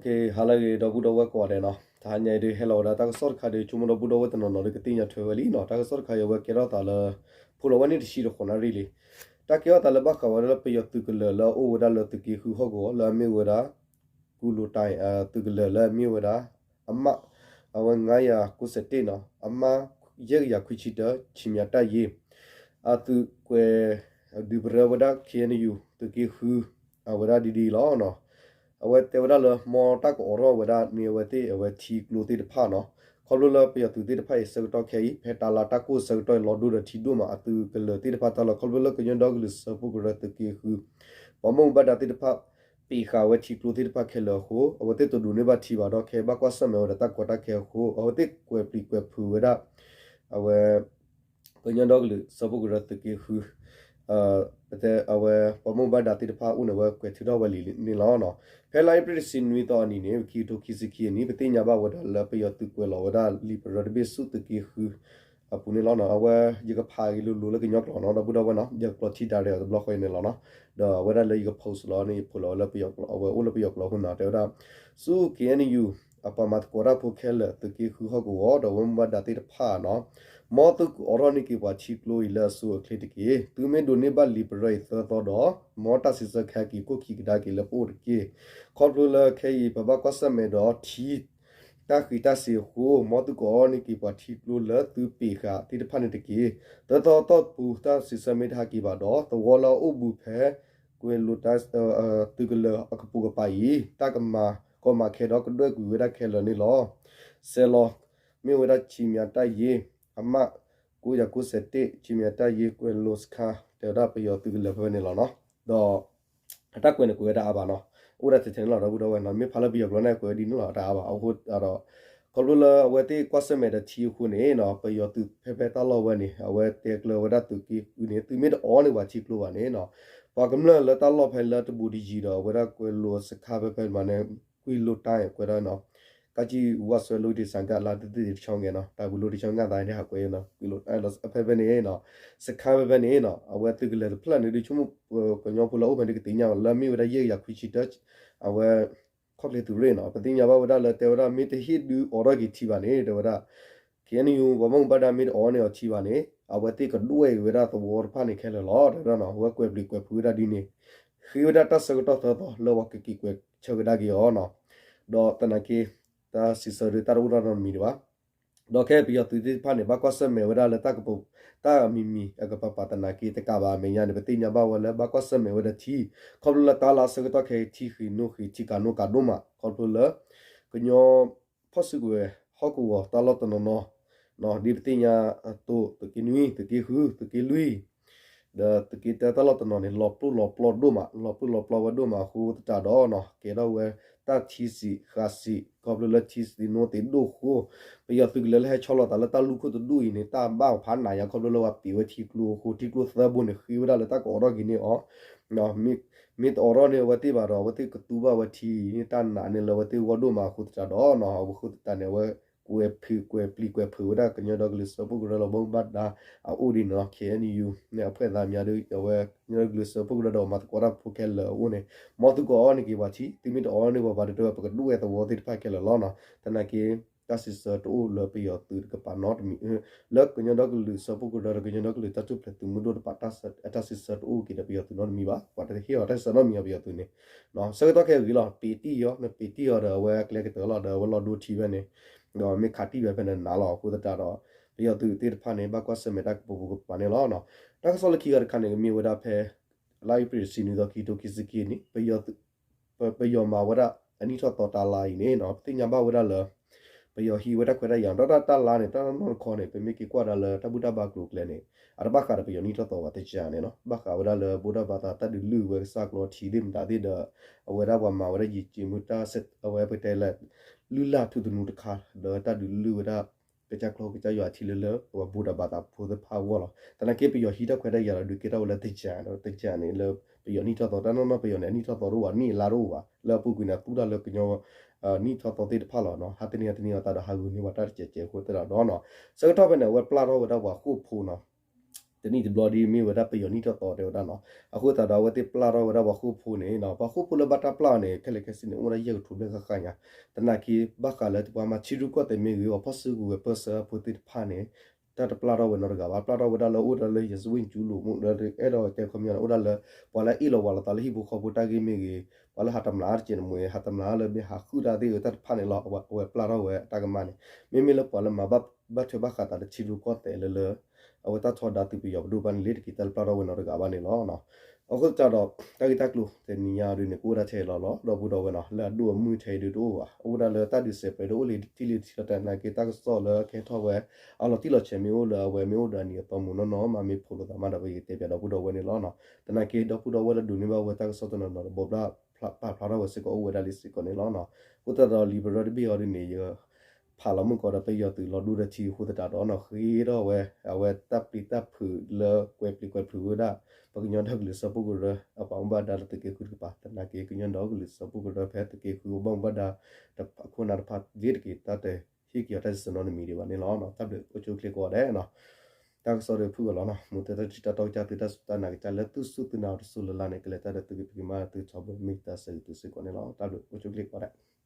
ကဟါလၢအဂ့ၤ ဒီပုၢ်ဒီဝဲၢ်ကိးဂၤဒဲးနီၤ, တဟါညါအံၤဒုး ဟဲလီၤဝဲဒၣ်တၢ်ကစီၣ်တခါဒီး ဆိကမိၣ်ဒီပုၢ်ဒီဝဲၢ်တနီၤနီၤဒီး ကသ့ၣ်ညါထွဲဝဲလံနီၤ. တၢ်ကစီၣ်တခါအံၤ အဝဲကဲထီၣ်သးလၢ ဖိလီၤဝဲန့ၢ်တဆံတဃိးနၣ်ရံၣ်လံ. တၢ်ကဲထီၣ်သးလၢဘၣ်ဃးဝဲဒၣ်လၢပယီၤသုးကလၢၤလၢအအိၣ်ဝဲဒၣ်လၢသုးက့ဃုဟီၣ်ကဝီၤ လၢအမ့ၢ်ဝဲဒၣ် ကူလိၤတၢ် သုးကလၢၤလၢအမ့ၢ်ဝဲဒၣ် အမး အဝဲ ငါးရာကိုးဆယ့်တစ် နီၤ, အမး ယဲၢ်ကယၤခွံဆံတၢ ခြေမၠၣ်တပ်ရင်း အသုးကွဲးဒုးပရၢဝဲဒၣ် KNU သုးက့ဃု အဝဲဒၣ်ဒ်ဒ်အံၤလီၤနီၤ. အဝဲတဲဝဲဒၣ်လၢ မ်တၢ်ကအိးထီၣ်ဝဲဒၣ်န့ၢ်အဝဲသ့ၣ်အဝဲထံကျိသ့ၣ်တဖၣ်နီၤ. ခီဖျိလၢပယီၤသုးသ့ၣ်တဖၣ်အံၤ ဆၢကတီၢ်ခဲအံၤ ဖဲတၢ်လၤတၢ်ကီၢ်ဆၢကတီၢ်အံၤ လီၤဒိဒီးထံဒိၣ်မး အသုးကလၢၤသ့ၣ်တဖၣ်တၢ်လီၤ. ခီဖျိလၢကညီဒီကလုာ်စၢဖှိၣ်ကရၢသုးက့ဃု ပှၤဘၣ်မူဘၣ်ဒါသ့ၣ်တဖၣ် ပ့းဃာ်ဝဲထံကျိသ့ၣ်တဖၣ်ခဲလၢာ်အဃိ အဝဲသ့ၣ်တဒိးန့ၢ်ဘၣ်ထံဘၣ်ဒီး ခဲအံၤဘၣ်ကွၢ်ဆၢၣ်မဲာ်ဝဲဒီးတၢ်ကီတၢ်ခဲအဃိ အဝဲသ့ၣ်ကွဲးပျံၤကွဲးဖုးဝဲဒၣ် အဝဲ ကညီဒီကလုာ်စၢဖှိၣ်ကရၢသုးက့ဃု အဝဲပှၤဘၣ်မူဘၣ်ဒါသ့ၣ်တဖၣ်အအိၣ်န့ၣ် အဝဲကွဲးထုးထီၣ်ဝဲလံန့ၣ်လီၤ. ဖဲလါအ့ဖြ့ၣ်တဆံနွံသီအနံၤန့ၣ် ခံကထိခံဆံခံအနံၤ ပသ့ၣ်ညါဘၣ်ဝဲဒၣ်လၢပယီၤသုးကွဲးလီၤဝဲဒၣ်လံာ်ပရၢတဘ့ၣ်ဆူသုးက့ဃု အပူၤန့ၣ်လီၤ. အဝဲ ယကဖးက့ၤလိၤလိၤလၢကညီကျိာ်နီၤ ဒီပုၢ်ဒီဝဲၢ်နီၤ ယကကျိးထံတၢ်ရဲၣ်အီၤတဘျီဃီအံၤန့ၣ်လီၤနီၤ. ဒီးအဝဲဒၣ်လၢယက post လီၤန့ၣ် ယဖိးလီၤဝဲလၢပယီၤကျိာ် အဝဲအိၣ်လၢပယီၤကျိာ်အဃိနီၤ တဲဝဲဒၣ် ဆူ KNU အပှၤမၤသကိးတၢ်ဖိခဲလၢာ် သုးက့ဃုဟီၣ်ကဝီၤ ဒီးဝဲမူဘၣ်ဒါသ့ၣ်တဖၣ်နီၤ မ်သုကအိးထီၣ်န့ၢ်က့ၤပှၤထံကျိအံၤလၢအဆိအချ့တက့ၢ်. သုမ့ၢ်ဒိးန့ၢ်ဘၣ်လံာ်ပရၢအံၤသၢသီဒီး မ်တၢ်စံးဆၢခဲက့ၤကိၣ်ခံကဒါက့ၤလၢပအိၣ်တက့ၢ်. ခီဖျိလၢခဲအံၤ ပဘၣ်ကွၢ်ဆၢၣ်မဲာ်ဒီးထံ တၢ်ဃံးတၢ်စ့ၤအဃိ မ်သုကအိးန့ၢ်က့ၤပှၤထံကျိလၢသုပ့းဃာ်သ့ၣ်တဖၣ်န့ၣ်တက့ၢ်. သၢသီတီၢ်ပူၤ တၢ်စံးဆၢမ့ၢ်တဟဲက့ၤဘၣ်ဒီး သဝီလၢအအိၣ်ဘူးဖဲ ကွဲးလိာ်တၢ် သုးကလၢၤအကပိာ်ကပၤအံၤ တၢ်ကမၤကီမၤခဲဒီးကဒွဲၣ်ကွံာ်ဝဲဒၣ်ခဲလၢာ်န့ၣ်လီၤ. ဆဲးလီၤ မ့ၢ်ဝဲဒၣ်ခြေမၠၣ်တပ်ရင်း အမး ကိုးရာကိုးဆယ့်တစ် ခြေမၠၣ်တပ်ရင်း ကွဲးလိာ်စခန်း တဲဝဲဒၣ်ပယီၤသုးကလၢၤဖဲဖဲန့ၣ်လီၤနီၤ. ဒီး အတၢ်ကွဲးန့ၣ်ကွဲးဝဲဒၣ်အါဘၣ်နီၤ အိၣ်ဒၣ်ထဲထဲန့ၣ်လီၤ ဒီပုၢ်ဒီဝဲၢ်နီၤ မ့ၢ်ဖးလၢပယီၤကျိာ်န့ၣ် ကွဲးဝဲဒ်န့ၣ်လီၤ တၢ်အါဘၣ် အဃိဒီး ခီဖျိလၢအဝဲသ့ၣ်ကွၢ်ဆၢၣ်မဲာ်ဒီးထံအဃိန့ၣ်နီၤ ပယီၤသုးဖဲဖဲတၢ်လီၢ်ဝဲန့ၣ် အဝဲတဲကျၢၤဝဲဒၣ်သုးက့ဃုန့ၣ် သုမ့ၢ်တအိးန့ၢ်ပှၤထံကျိဘၣ်န့ၣ်နီၤ ပှၤကမျၢၢ်လၢတၢ်လီၢ်ဖဲလၢတဘူးတယံၤဒီး အဝဲဒၣ်ကွဲးလိာ်စခန်းဖဲဖဲမးန့ၣ် ကွံလိၣ်တၢ်ကွဲးဒၣ်နီၤ ကၠံဝါစွဲလိတံၢ်စၣ်ကၣ်လါတသ့ၣ်တဆီငဲနီၤ တၢ်ဘူးလိတဆီငဲသးန့ၣ် ဟးကွဲးနီၤ ကွံလိၣ်တၢ်ဖဲဖဲန့ၣ်နီၤ စခန်းဖဲဖဲန့ၣ်နီၤ အဝဲသုးကလၢၤတဖျၢၣ်န့ၣ် ဒုးဆိကမိၣ် ကညီဖိလၢအိၣ်ဖဲန့ၣ် ကသ့ၣ်ညါလၢမ့ၢ်ဝဲဒၣ်ယဲၢ်ကယၤခွံဆံတၢ အဝဲ ခီၣ်ချ့သုးရ့ၣ်နီၤ ပသ့ၣ်ညါဘၣ်ဝဲဒၣ်လၢတဲဝဲဒၣ် မ့ၢ်တဟ့ၣ်ဒုးအိးထီၣ်က့ၤထံဘၣ်န့ၣ် တဲဝဲဒၣ် KNU ပှၤဘၣ်မူဘၣ်ဒါမ့ၢ်တအိးန့ၢ်အီၤထံဘၣ်န့ၣ် အဝဲသ့ၣ်ကဒွဲၣ်က့ၤဝဲဒၣ်သဝီတဖၣ်န့ၣ်ခဲလၢာ်လီၤ တဲဝဲဒၣ်နီၤ အဝဲကွဲးပျံၤကွဲးဖုးဝဲဒၣ်ဒ်န့ၣ် ဃ့ဝဲဒၣ်တၢ်ဆၢကတီၢ်သၢသီလၢပှၤကက့ၤကွဲးဆၢကဒါက့ၤအီၤနီၤ ဒီးသနာ်က့ တၢ်စံးဆၢဒုးတၢ်တအိၣ်နီတမံၤဒံးဘၣ် ဒီးခဲအံၤပယီၤသုးသ့ၣ်တဖၣ်န့ၣ် ဘၣ်ကွၢ်ဆၢၣ်မဲာ်ဝဲဒၣ်လၢတၢ်ကပူၤ တၢ်မံၤမံၤအကပၤပၤသနာ်က့တကးဘၣ် အမဲာ်ညါန့ၣ် ပသ့ၣ်ညါဘၣ်ဝဲလၢဘၣ်ကွၢ်ဆၢၣ်မဲာ်ဝဲဒၣ်ထံ ခီဖျိလၢတၢ်လၢအဆၢကတီၢ်ခဲအံၤ ထံဃံးနိဃံး ထံကးနိကးဒိၣ်မး ခီဖျိလၢ ကညီ ဖီၣ်စုကဝဲၤ ဟီၣ်ကဝီၤတၢ်လီၢ်တနီၤနီၤ ဒ်ပသ့ၣ်ညါအသိး သုးက့နွံ သုးက့ဃု သုးက့လွံၢ် ဒီးသုးက့တၢတၢ်လီၢ်တနီၤန့ၣ် လီၤပျိၢ်လီၤပျီဒိၣ်မး လီၤပျိၢ်လီၤပျီဝဲဒိၣ်မးအဃိသတးဒီးနီၤ ကဲထီၣ်ဝဲတၢ်ထံစံးဃာ်စံး ခီဖျိလၢထံစံးနိသ့ၣ်ဒိၣ်အဃိ ပယီၤသုးကလၢၤလၢဟဲဆီလီၤသးလၢတၢ်လူၢ်ခိၣ်တဒူၣ်အံၤန့ၣ် တၢ်ဘၣ်ဖးနးညါခီဖျိလၢပှၤပံာ်ဝဲထံကျိအဃိ ထံကျိသၢဘိန့ၣ် ဃ့ဝဲဒၣ်လၢတၢ်ကအိးထီၣ်က့ၤန့ၢ်အီၤ မ့ၢ်တအိးထီၣ်န့ၢ်အဝဲသ့ၣ်ဘၣ်ဒီး အဝဲသ့ၣ်ကသူဘၣ်ဝဲထံန့ၣ် တၢ်နာ်န့ၢ်လၢအဝဲသ့ၣ်ဂီၢ်ဒိၣ်မးအဃိသတးဒီးနီၤ အဃိသတးန့ၣ် အဝဲကွဲးဖုးကွဲးပျံၤကွဲးဖုးဝဲဒၣ်ကညီဒီကလုာ်စၢဖှိၣ်ကရၢလီၤ ဘၣ်မူဘၣ်ဒါအအိၣ်ဒ်န့ၣ်နီၤ KNU န့ၣ် အဖှဲးသးမံၤဒီး အဝဲကညီဒီကလုာ်စၢဖှိၣ်ကရၢဒီးမၤသကိးတၢ်ဖိခဲလၢာ်အအိၣ်န့ၣ် မ်သုကအိးန့ၢ်က့ၤပှၤထံ သုမ့ၢ်တအိးန့ၢ်ပှၤဘၣ်ဒီး ပကဒွဲၣ်သဝီသ့ၣ်တဖၣ်ခဲလၢာ်လီၤနီၤ သနာ်က့ တၢ်စံးဆၢတအိၣ်လၢပယီၤသုးတကပၤနီတမံၤ လၢကညီဒီကလုာ်စၢဖှိၣ်ကရၢဒီးကညီဒီကလုာ်တၢ်ထူၣ်ဖျဲးသုးမုၢ်ဒိၣ်တကပၤ တၢ်စံးဆၢတအိၣ်က့ၤဒီးပယီၤသုးနီတမံၤဘၣ် ပှၤတဟ့ၣ်အီၤတၢ်စံးဆၢနီတမံၤအီၤပယီၤသုးန့ၣ် ဆၢကတီၢ်ခဲအံၤဂ့ၤလီၤ ပံးတံၢ်အီၤ နပံးတံၢ်အီၤဒီးအဝဲကျဲကတၢၢ်လီၤ ဒီးအဝဲလီၤဒိထံဖဲန့ၣ် ဒီးမ့ၢ်ခးတံၢ်ဝဲဖဲန့ၣ်နးလီၤ အဃိသတးဒီး ပယီၤသုးသ့ၣ်တဖၣ်န့ၣ် ဘၣ်ကွၢ်ဆၢၣ်မဲာ်တၢ်ကပူၤကပၤန့ၣ်လီၤ. တၢ်ကစီၣ်လၢခံဂၤတခါန့ၣ် ကမ့ၢ်ဝဲဒၣ်ဖဲ လါအ့ဖြ့ၣ်တဆံနွံသီ ခံကထိခံဆံခံနံၣ် ပယီၤမၤဝဲဒၣ်အနံၣ်ထီၣ်သီတၢ်လါအံၤန့ၣ် ပသ့ၣ်ညါဘၣ်ဝဲဒၣ်လၢ ပယီၤဟံးဝဲတၢ်ခွဲးတၢ်ယာ် ဒီးတၢ်လါန့ၣ် တၢ်နီၢ်နီၢ်တခီန့ၣ် ပမ့ၢ်က့ၤကွၢ်ဒၣ်လၢတၢ်ဘူၣ်တၢ်ဘါကျိၤကျဲန့ၣ် အတဘၣ်ဃးဒီးပယီၤနံၣ်ထီၣ်သီဘၣ် သင်္ကြန်န့ၣ်နီၤ ဘၣ်ဃးဝဲဒၣ်လၢ ဗုဒ္ဓဘာသာ တၢ်ဒုးလုၢ်ဝဲကစၢ်ကျိးထံသ့ၣ်မတၤသ့ၣ်ဒီး အဝဲဒၣ်ပှၤမၤဝဲဒၣ်ယံာ်စ့မုၢ်တၢ် အဝဲပတဲလၢ လုၢ်လၢ်ထူသနူတခါ ဒီးတၢ်ဒုးလုၢ်ဝဲဒၣ် ကစၢ်ကျိးကစၢ်ယွၤထံလၢလၢ ပှၤဗုဒ္ဓဘာသာဖိသ့ၣ်တဖၣ်အဂီၢ်လီၤ. သနာ်က့ပယီၤဟံးတၢ်ခွဲးတၢ်ယာ်ဒီး ဒုးကဲထီၣ်ဝဲလၢ သင်္ကြန် ဒီး သင်္ကြန် န့ၣ် လၢပယီၤနံၣ်ထီၣ်သီ တၢ်နီၢ်နီၢ်ပယီၤန့ၣ် အနံၣ်ထီၣ်သီတအိၣ်ဘၣ် နံၣ်အလါတအိၣ်ဘၣ် လၢအပူၤကွံာ်န့ၣ် သူၣ်တၢ်လၢကညီ နံၣ်ထီၣ်သီသ့ၣ်တဖၣ်လီၤနီၤ ဟးတန့ၢ်ဟးတန့ၢ်အသးဒီး ဟးဂုာ်န့ၢ်ဘၣ်တၢ်တစဲးစဲးအဃိသတးဒီးနီၤ ဆၢကတီၢ်ဖဲန့ၣ် အဝဲပျၢ်ထီၣ်ဝဲဒၣ်ပှၤဃိာ်ဖိနီၤ တနံၣ်တဘျီဒ်မ့ၢ်ဝဲဒၣ်ပယီၤနံၣ်ထီၣ်သီတဲဝဲဒၣ်နီၤ. အဃိသတးဒီး အဝဲသ့ၣ်ပျၢ်ထီၣ်ဝဲဒၣ်ပှၤဃိၣ်ဖိန့ၣ်နီၤ, ပှၤဃိၣ်ဖိလၢဘၣ်တၢ်ပျၢ်အီၤန့ၣ် ခဲလၢာ်ခဲဆ့န့ၣ် အိၣ်ဝဲဒၣ်ယဲၢ်ကထိဘျဲၣ်ဃၣ်ဃၣ်ညါ. သနာ်က့ ဘၣ်ဃးလၢပှၤမၤဆံရူၢ်ကီၢ်သဲးမ့ၢ်ဂ့ၤ, ပှၤဖီၣ်စုကဝဲၤပၢဆှၢဖိသ့ၣ်တဖၣ်န့ၣ် တၢ်တပျၢ်ထီၣ်ဝဲနီတဂၤဘၣ်. ပျၢ်ထီၣ်ဝဲဒၣ်လၢအိၣ်ဒၣ်လၢ ရာဇဝတ်ကျူးလွန်မှု လၢအဲၣ်ဒိးတဲခီပညီန့ၣ် အိၣ်ဒၣ်လၢ ပှၤလၢအ့ၣ်လိာ်ဝးလိာ်သးလၢဟံၣ်ဖိဃီဖိတၢ်ဂ့ၢ်မ့ၢ်ဂ့ၤ, ပှၤလၢဟးတမျးတကဲးန့ၣ်မ့ၢ်ဂ့ၤ, ဟးတမျးလၢမ့ၢ်ဟးဃုာ်တၢ်သ့ၣ်ဂ့ၤ တၢ်တဖၣ်န့ၣ်လီၤ. အဝဲပျၢ်ထီၣ်ဝဲအတၢ်ကမၣ်န့ၣ် မ့မ့ၢ်လၢပှၤလၢမၤဘၣ်ထွဲဘၣ်ဃးသးလၢဆံရူၢ်ကီၢ်သဲးလၢလၢ အဝဲတၢ်ထီဒါသုးပယီၤပဒိၣ်ဘၣ်န့ၣ် လ့ၤတက့ၤတၢ်တပျၢ်ထီၣ်ဝဲနီတဂၤဘၣ်န့ၣ်လီၤ. အဃိသတးဒီး တၢ်ဂ့ၢ်တၢ်ကျိၤတနံၤညါဒ်န့ၣ် ကအိၣ်ဒၣ်ထဲအံၤလီၤလီၤ. ဒီပုၢ်ဒီဝဲၢ်နီၤ လၢအဒိၣ်အမုၢ်ထဲအံၤဒ်တအိၣ်ဘၣ်, အိၣ်ဒၣ်လၢတၢ်ဒုးစဲးပြဲးဒ်အိၣ်လံထံလံထံလီၤ. သနာ်က့တၢ်ကစီၣ်လၢကဟဲထီၣ်ဝဲ အလီၤတံၢ်လီၤဆဲးမ့ၢ်အိၣ်လၢအဝဲမ့ၢ်အိၣ်ဒီးအနံၤအသီမုၢ်နီၢ်နီၢ်မး မ့ၢ်ဖိးလိာ်သးမးဒီး ပကတဲပၠးဒီပုၢ်ဒီဝဲၢ်န့ၣ်လီၤ. သနာ်က့ဒီပုၢ်ဒီဝဲၢ်လၢဒိးန့ၢ်ဘၣ်ဝဲတၢ်ကစီၣ်တနီၤနီၤဒီး ဘိးဘၣ်ပာ်ဖျါထီၣ်ဝဲစ့ၢ်ကီးအိၣ်ဝဲဒၣ်လံစ့ၢ်ကီးန့ၣ်လီၤ. အဃိသတးဒီး လံာ်ပရၢတဘ့ၣ်အံၤဒ်န့ၣ် ယ ဖးလီၤမုၢ်ကီးဒီးပယီၤသုးလီၤဒိၣ်ဒီးထံအဃိသတးဒီးနီၤ ဃ့ထီၣ်ဝဲ အဝဲတၢ်ပျံၤတၢ်ဖုးလၢကွဲးပျံၤကွဲးဖုးဝဲဒၣ် ပှၤကညီဒီကလုာ်စၢဖှိၣ်ကရၢ အပှၤဘၣ်မူဘၣ်ဒါလၢသုးက့ဃုတကပၤ. သနာ်က့ကညီဒီကလုာ်စၢဖှိၣ်ကရၢဖဲသုးက့ဃုအဘၣ်မူဘၣ်ဒါ အခိၣ်အနၢ်တဖၣ် လ့ၤတက့ၤတၢ်တဟ့ၣ်က့ၤအီၤတၢ်စံးနီတမံၤဒံးဘၣ်န့ၣ်လီၤ. တၢ်ဘျုးအိၣ်ဆူၣ်အိၣ်ချ့ကိးဂၤဒဲးနီၤ. တၢ်ကစီၣ်ဒီးဖုၣ်ကီးလီၤနီၤ. မ်သုတၢ်ထံၣ်တၢ်တီကစၢ် သုတၢ်စူၢ်တၢ်နာ်ကစၢ်လၢသုစူၢ်သုနာ်တစိၢ်လၢ်လၢ်န့ၣ် ကလဲၤတၢ်ဒီးသုကဖံးကမၤသုထီဘိမ့ၢ်သးစၢၤဂ့ၤသုစ့ၢ်ကီးန့ၣ်လီၤ. တၢ်ဘျုးအိၣ်ဆူၣ်အိၣ်ချ့ကိးဂၤဒဲး